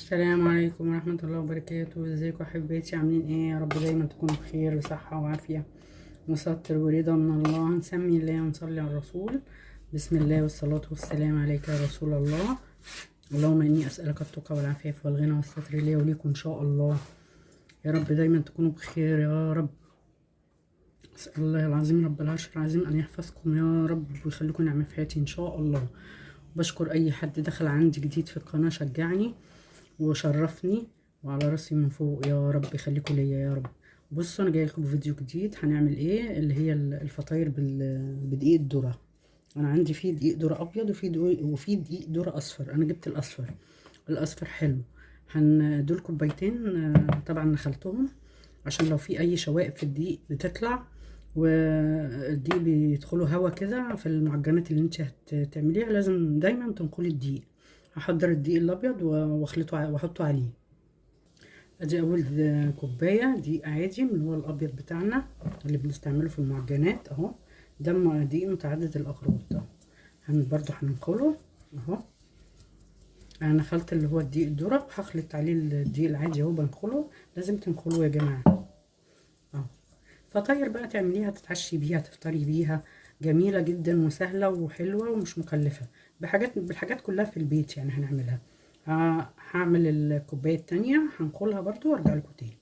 السلام عليكم ورحمة الله وبركاته. ازيكم حبايبتي؟ عاملين ايه؟ يا رب دايما تكونوا بخير وصحة وعافية وستر ورضا من الله. نسمي الله ونصلي على الرسول. بسم الله والصلاة والسلام عليك يا رسول الله. اللهم اني اسألك التقى والعفاف والغنى والستر لي وليكم ان شاء الله. يا رب دايما تكونوا بخير يا رب. اسأل الله العظيم رب العرش العظيم ان يحفظكم يا رب ويخليكم نعمة في حياتي ان شاء الله. بشكر اي حد دخل عندي جديد في القناة، شجعني وشرفني وعلى راسي من فوق، يا رب يخليكم ليا يا رب. بصوا انا جاي لكم بفيديو جديد. هنعمل ايه؟ اللي هي الفطاير بدقيق الذرة. انا عندي فيه دقيق ذره ابيض وفيه دقيق ذره اصفر. انا جبت الاصفر، الاصفر حلو. هندول كوبايتين، طبعا نخلتهم عشان لو في اي شوائب في الدقيق بتطلع، والدقيق بيدخلوا هوا كده في المعجنات اللي انت هتعمليها. لازم دايما تنقلي الدقيق. هحضر الدقيق الابيض واخلطه واحطه عليه. ادي اول كوباية دقيق عادي من هو الابيض بتاعنا اللي بنستعمله في المعجنات اهو. ده دقيق متعدد الاغراض اهو. برضو هننقله اهو. انا نخلت اللي هو الدقيق الذرة وهخلط عليه الدقيق العادي اهو، بنخله. لازم تنخلوه يا جماعة اهو. فطاير بقى تعمليها، تتعشي بيها، تفطري بيها، جميلة جدا وسهلة وحلوه ومش مكلفة، بالحاجات كلها في البيت يعني هنعملها. هعمل الكوباية التانية هنخلها برضو وارجع لكم تاني.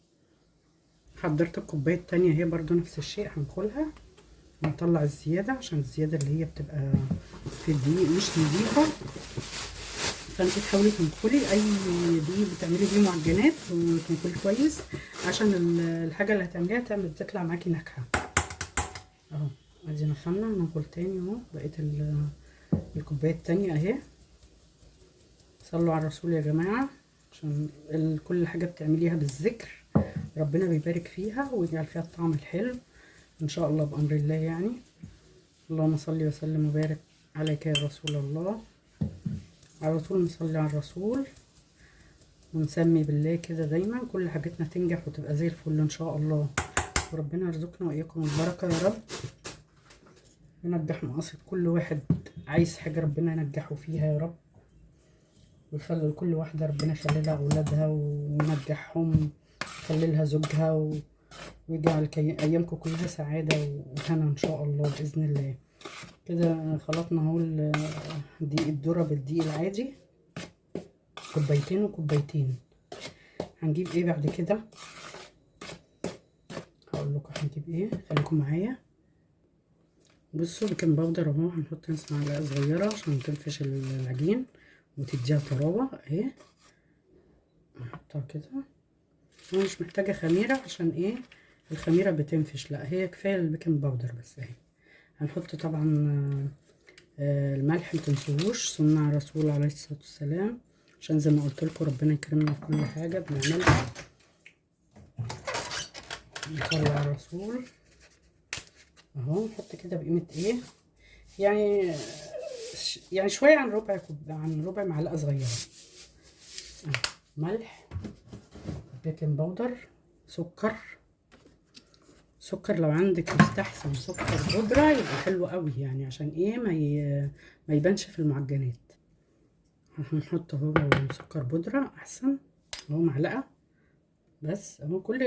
حضرت الكوباية التانية هي برضو نفس الشيء، هنخلها ونطلع الزيادة عشان الزيادة اللي هي بتبقى في الدقيق مش نظيفة. فانت تحاولي تنخلي اي دقيق بتعملي بيه معجنات وتنخلي كويس عشان الحاجة اللي هتعمليها تطلع معاكي ناجحة اهو. ادي نخلنا، هننخل تاني اهو بقية الكوباية التانية اهي. صلوا على الرسول يا جماعة عشان كل حاجة بتعمليها بالذكر ربنا بيبارك فيها ويجعل فيها الطعم الحلو ان شاء الله بامر الله يعني. اللهم صل وسلم وبارك عليك يا رسول الله. على طول نصلي على الرسول ونسمي بالله كده، دايما كل حاجتنا تنجح وتبقى زي الفل ان شاء الله. وربنا يرزقنا واياكم البركة يا رب، ينجح مقاصد كل واحد عايز حاجة ربنا ينجحه فيها يا رب، ويخلي كل واحدة ربنا يخلي لها اولادها وينجحهم، ويخلي لها زوجها، ويجعل ايامكم كلها سعادة وهنا ان شاء الله باذن الله. كده خلطنا اهو دقيق الذرة بالدقيق العادي، كوبايتين وكوبايتين. هنجيب ايه بعد كده؟ هقول لكم هنجيب ايه، خليكم معايا. بصوا baking powder اهو، هنحط نص معلقه صغيرة عشان تنفش العجين وتديها طراوه اهي. نحطها كده. انا مش محتاجه خميره عشان ايه؟ الخميره بتنفش، لا هي كفاية ال baking powder بس اهي. هنحط طبعا الملح متنسوهوش، سنة على الرسول عليه الصلاة والسلام، عشان زي ما قلت لكم ربنا يكرمنا في كل حاجة بنعملها. نصلي على الرسول اهو. نحط كده بقيمة ايه يعني شوية عن ربع كوب، عن ربع معلقه صغيرة ملح، baking powder، سكر. سكر لو عندك يستحسن سكر بودرة يبقى حلو قوي يعني، عشان ايه؟ ما يبانش في المعجنات. هنحط اهو سكر بودرة احسن اهو، معلقة بس اهو. كل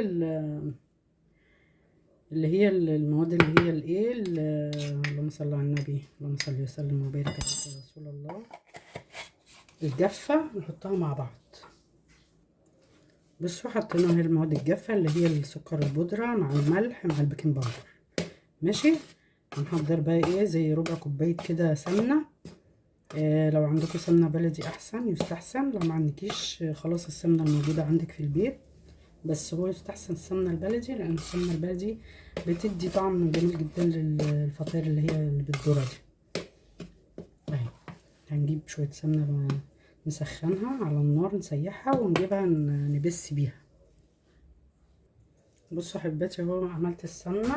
اللي هي المواد اللي هي الايه، اللهم صل على النبي، اللهم صل وسلم وبارك على رسول الله، الجافة نحطها مع بعض. بصوا حطينا اهي المواد الجافة اللي هي السكر البودرة مع الملح مع ال baking powder ماشي. هنحضر بقى ايه؟ زي ربع كوباية كده سمنة. لو عندكم سمنة بلدي احسن يستحسن، لو ما عندكيش خلاص السمنة الموجودة عندك في البيت، بس هو يستحسن السمنة البلدي لان السمنة البلدي بتدي طعم جميل جدا للفطاير اللي هي اللي بالذرة دي اهي. هنجيب شوية سمنة نسخنها على النار، نسيحها ونجيبها نبس بيها. بصوا حباتي اهو عملت السمنة،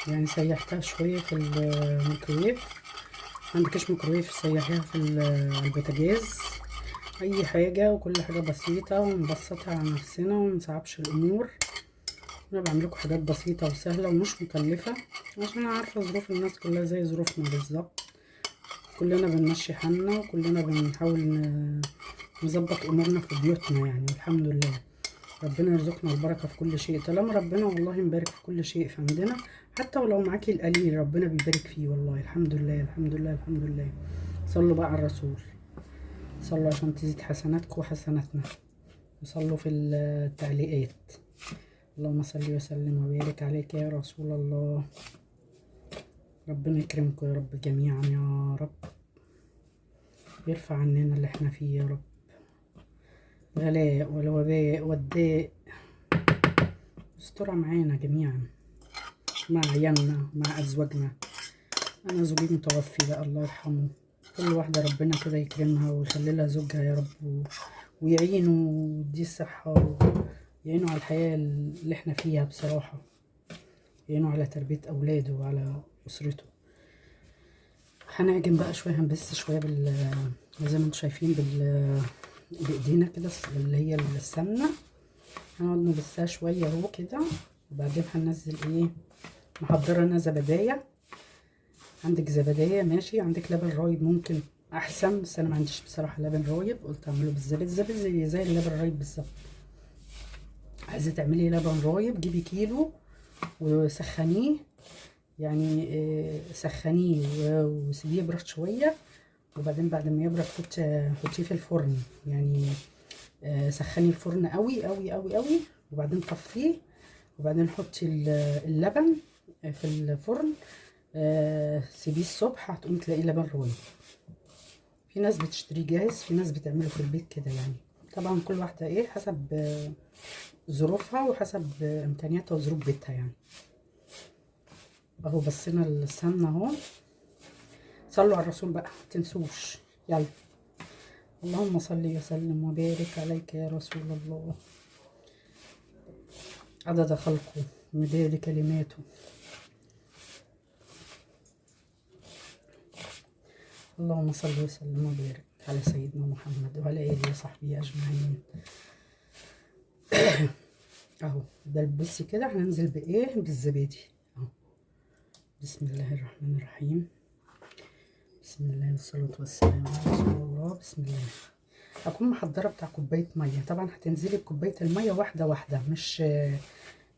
يعني سيحتها شوية في الميكرويف. عندكش ميكرويف سيحيها في البوتاجاز، اي حاجة، وكل حاجة بسيطة ونبسطها على نفسنا ومنصعبش الامور. انا بعمل لكم حاجات بسيطة وسهلة ومش مكلفة عشان انا عارفه ظروف الناس كلها زي ظروفنا بالظبط. كلنا بنمشي حالنا وكلنا بنحاول نظبط امورنا في بيوتنا يعني. الحمد لله ربنا يرزقنا البركة في كل شيء، طالما ربنا والله مبارك في كل شيء في عندنا، حتى ولو معاكي القليل ربنا بيبارك فيه والله. الحمد لله الحمد لله الحمد لله. صلوا بقى على الرسول، صلوا عشان تزيد حسناتكم وحسناتنا، وصلوا في التعليقات. اللهم صل وسلم وبارك عليك يا رسول الله. ربنا يكرمكم يا رب جميعا يا رب، يرفع عننا اللي احنا فيه يا رب، الغلاء والوباء والداء، استرها معانا جميعا، مع عيالنا مع ازواجنا. انا زوجي متوفي بقى الله يرحمه. كل واحدة ربنا كده يكرمها ويخلي لها زوجها يا رب، ويعينه ويديه الصحة، ويعينه على الحياة اللي احنا فيها بصراحة، يعينه على تربيه اولاده وعلى اسرته. هنعجن بقى شوية، هنبس شوية زي ما انتم شايفين بايدينا كده اللي هي السمنة، هنقعد نبسها شوية اهو كده. وبعدين هننزل ايه، محضرة انا زبدايه، عندك زبدايه ماشي، عندك لبن رايب ممكن احسن، بس انا ما عنديش بصراحة لبن رايب، قلت اعمله بالزبادي. الزبادي زي اللبن الرايب بالظبط. عايزه تعملي لبن رايب جيبي كيلو وسخنيه، يعني سخنيه وسيبيه يبرد شوية، وبعدين بعد ما يبرد حطيه في الفرن، يعني سخني الفرن قوي قوي قوي قوي، وبعدين طفيه، وبعدين حطي اللبن في الفرن، سيبيه الصبح هتقومي تلاقيه لبن رايب. في ناس بتشتريه جاهز، في ناس بتعمله في البيت كده يعني، طبعا كل واحدة ايه حسب ظروفها وحسب امكانياتها وظروف بيتها يعني. اهو بصينا السمنة اهو. صلوا على الرسول بقى متنسوش، يلا اللهم صل وسلم وبارك عليك يا رسول الله، عدد خلقه ومداد كلماته. اللهم صل وسلم وبارك على سيدنا محمد وعلى اله وصحبه اجمعين. اهو ده بصي كده هننزل بايه، بالزبادي اهو. بسم الله الرحمن الرحيم، بسم الله والصلاة والسلام على رسول الله. بسم الله. هكون محضرة بتاع كوباية مية، طبعا هتنزلي بكوباية المية واحدة واحدة،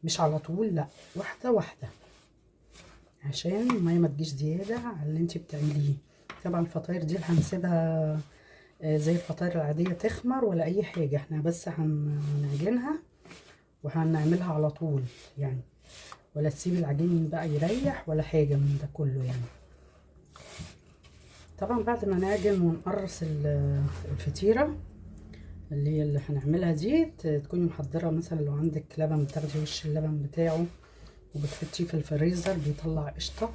مش على طول، لا واحدة واحدة، عشان المية ما تجيش زيادة على اللي انت بتعمليه. طبعا الفطاير دي هنسيبها زي الفطاير العادية تخمر ولا اي حاجة، احنا بس هنعجنها وهنعملها على طول يعني، ولا تسيب العجين بقى يريح ولا حاجة من ده كله يعني. طبعا بعد ما نعجن ونقرص الفطيرة اللي هي اللي هنعملها دي، تكوني محضرة مثلا لو عندك لبن بتاخدي وش اللبن بتاعه وبتحطيه في الفريزر بيطلع قشطة،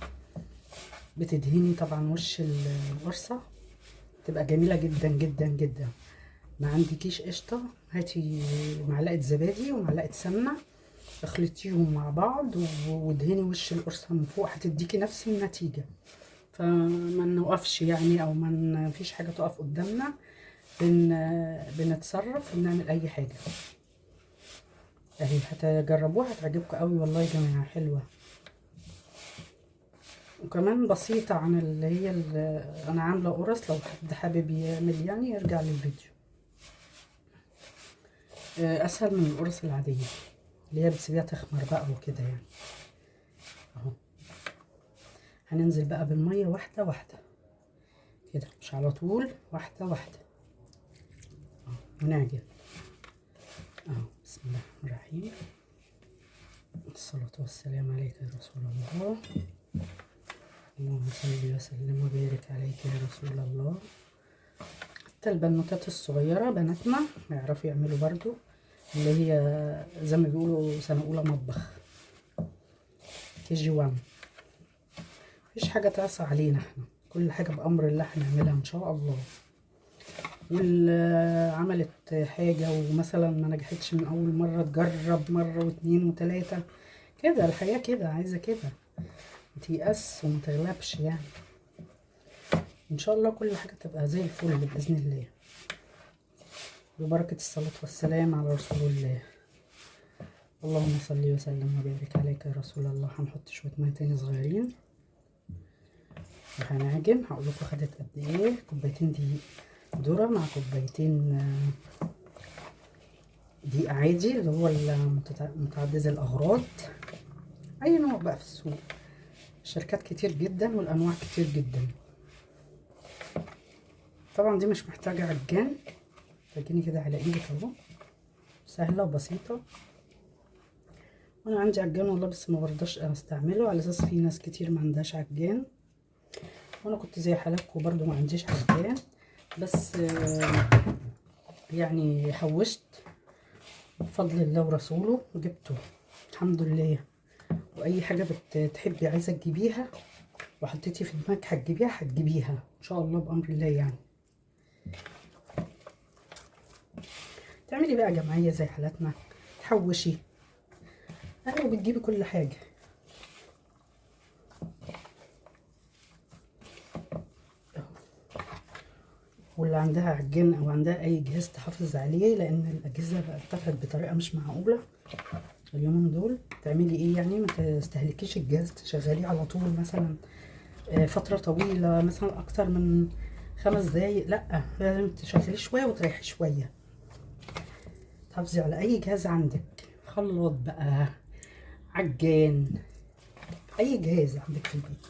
بتدهني طبعا وش القرصة، تبقى جميلة جدا جدا جدا. ما عندكيش قشطة هاتي معلقة زبادي ومعلقة سمنة، اخلطيهم مع بعض وادهني وش القرصة من فوق، هتديكي نفس النتيجة. فما نوقفش يعني، او ما فيش حاجة تقف قدامنا، بنتصرف وبنعمل اي حاجة. اهي هتجربوها هتعجبكم قوي والله يا جماعة، حلوة وكمان بسيطة عن اللي هي اللي انا عاملة قرص. لو حد حابب يعمل يعني يرجع للفيديو، اسهل من القرص العادية اللي هي بتسيبيها تخمر بقى وكده يعني. اهو هننزل بقى بالمية واحدة واحدة كده، مش على طول، واحدة واحدة اهو، ونعجن اهو. بسم الله الرحمن الرحيم، الصلاة والسلام عليك يا رسول الله، اللهم صل وسلم وبارك عليك يا رسول الله. حتى البنوتات الصغيرة بناتنا يعرفوا يعملوا برضو، اللي هي زي ما بيقولوا سنة أولى مطبخ، KG 1. مفيش حاجة تعصى علينا، احنا كل حاجة بأمر الله هنعملها إن شاء الله. واللي عملت حاجة ومثلا ما نجحتش من أول مرة تجرب مرة واتنين وتلاتة كده، الحياة كده عايزة كده، متيأس وما تغلبش يعني. إن شاء الله كل حاجة تبقى زي الفل بإذن الله، ببركة الصلاة والسلام على رسول الله. اللهم صل وسلم وبارك عليك يا رسول الله. هنحط شوية مية تاني صغيرين وهنعجن. هقول لكم خدت قد ايه، كوبايتين دقيق. ذره مع كوبايتين دقيق عادي اللي هو متعدد الاغراض، اي نوع بقى في السوق، شركات كتير جدا والانواع كتير جدا. طبعا دي مش محتاجه عجان، تعجني كده على ايدك اهو، سهلة وبسيطة. وانا عندي عجان والله بس ما برضاش استعمله، على اساس في ناس كتير ما عندهاش عجان، وانا كنت زي حالاتكم برضو ما عنديش عجان، بس يعني حوشت بفضل الله ورسوله وجبته الحمد لله. واي حاجة بتحبي عايزه تجيبيها وحطيتي في دماغك هتجيبيها هتجيبيها ان شاء الله بامر الله. يعني تعملي بقى جمعية زي حالاتنا، تحوشي اهو بتجيبي كل حاجة. واللي عندها عجان او عندها اي جهاز تحافظ عليه، لان الاجهزة بقت اتفقت بطريقة مش معقولة اليومين دول. تعملي ايه يعني؟ ما تستهلكيش الجهاز، تشغليه على طول مثلا فترة طويلة، مثلا اكتر من 5 دقايق، لا لازم تشغليه شوية وتريحي شوية. تحافظي على اي جهاز عندك، خلاط بقى، عجان، اي جهاز عندك في البيت.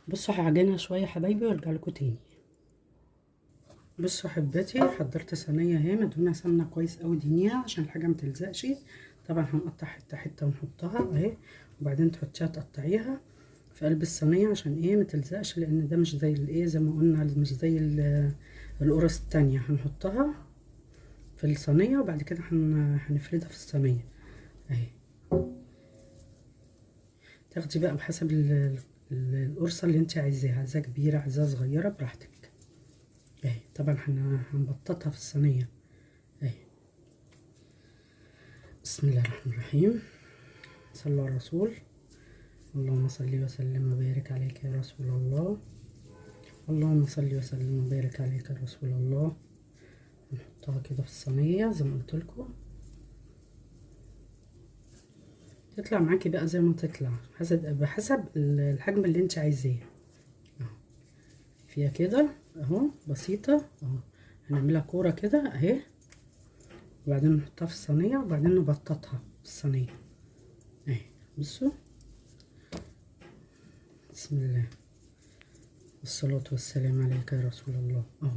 بصوا هعجنها شوية حبايبي وارجع لكم تاني. بصوا حباتي، حضرت صينية اهي مدهونه سمنه كويس قوي، دهنيها عشان الحاجة ما تلزقش. طبعا هنقطع حتة حتة ونحطها اهي، وبعدين تحطيها تقطعيها في قلب الصينية عشان ايه ما تلزقش، لان ده مش زي الايه زي ما قلنا مش زي القرص التانية. هنحطها في الصينية وبعد كده هنفردها في الصينية اهي. تاخدي بقى بحسب القرصه اللي انت عايزاها، عايزاها كبيرة عايزاها صغيرة براحتك اهي. طبعا هنبططها في الصينية اهي. بسم الله الرحمن الرحيم، صلى على الرسول. اللهم صل وسلم وبارك عليك يا رسول الله، اللهم صل وسلم وبارك عليك يا رسول الله. نحطها كده في الصينية زي ما قلت لكم، تطلع معاكي بقى زي ما تطلع بحسب الحجم اللي انت عايزاه اهو. فيها كده اهو بسيطة اهو، هنعملها كورة كده اهي، وبعدين نحطها في الصينية وبعدين نبططها في الصينية اهي. بصوا بسم الله والصلاة والسلام عليك يا رسول الله اهو.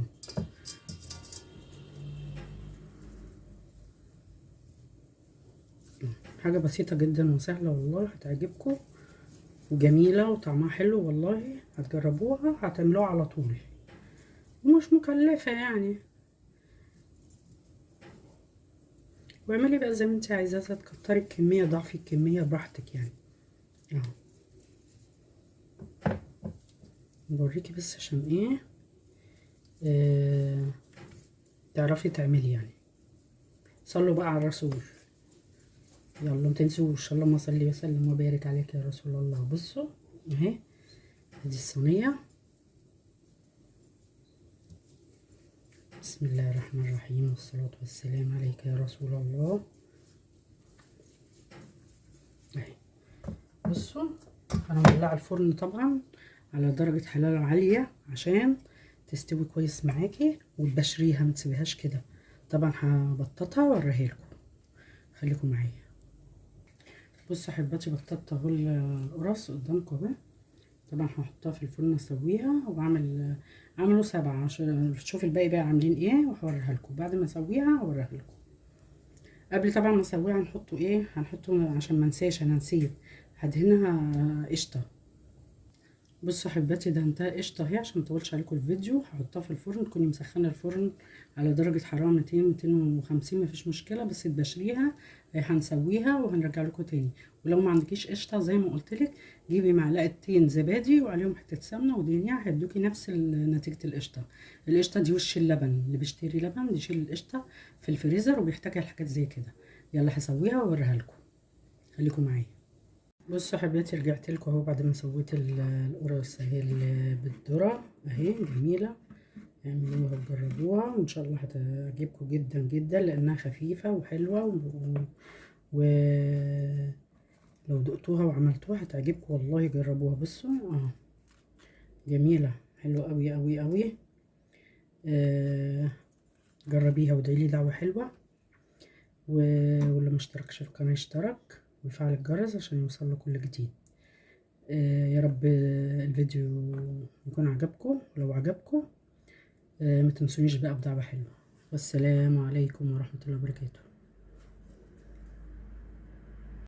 حاجة بسيطة جدا وسهلة والله، هتعجبكم وجميلة وطعمها حلو والله، هتجربوها هتعملوها على طول ومش مكلفة يعني. واعملي بقى زي ما انت عايزة، تكتري الكمية ضعفي الكمية براحتك يعني اهو. بوريكي بس عشان ايه تعرفي تعملي يعني. صلوا بقى على الرسول، يلا ما تنسوش، اللهم صل وسلم وبارك عليك يا رسول الله. بصوا اهي ادي الصينية، بسم الله الرحمن الرحيم والصلاة والسلام عليك يا رسول الله اهي. بصوا انا مولعه الفرن طبعا على درجه حرارة عالية عشان تستوي كويس معاكي، وتبشريها ما تسيبيهاش كده. طبعا هبططها واوريها لكم، خليكم معايا. بصوا حباتي بططت اهو القرص قدامكم اهو. طبعا هحطها في الفرن اسويها، وبعمل عملوا 7 عشان تشوف الباقي بقى عاملين ايه، وهوريها لكم بعد ما اسويها هوريها لكم. قبل طبعا ما اسويها هنحطه ايه، هنحطه عشان ما انساش، انا نسيت هدهنها قشطه. بصوا حباتي ده انتهى قشطه اهي، عشان ما اطولش عليكم الفيديو. هحطها في الفرن، تكوني مسخنه الفرن على درجه حرارة 200 250 مفيش مشكلة، بس تبشريها. هنسويها وهنرجع لكم تاني. ولو ما عندكيش قشطه زي ما قلت لك، جيبي معلقتين زبادي وعليهم حتة سمنه ودهنيها، هيدوكي نفس نتيجة القشطه. القشطه دي وش اللبن، اللي بيشتري لبن بيشيل القشطه في الفريزر وبيحتاجها لحاجات زي كده. يلا هسويها واوريها لكم، خليكم معايا. بصوا حبيباتي رجعت لكم اهو بعد ما سويت القرص اهي بالذره اهي جميلة، اعملوها وجربوها وان شاء الله هتعجبكم جدا جدا، لانها خفيفة وحلوه و لو دقتوها وعملتوها هتعجبكم والله، جربوها. بصوا جميلة، حلوة قوي قوي قوي. آه جربيها وادعيلي دعوة حلوة. واللي ما اشتركش في القناة يشترك ويفعل الجرس عشان يوصل كل جديد. يا رب الفيديو يكون عجبكم، ولو عجبكم ما تنسونيش بقى بدعوة حلوة. والسلام عليكم ورحمة الله وبركاته.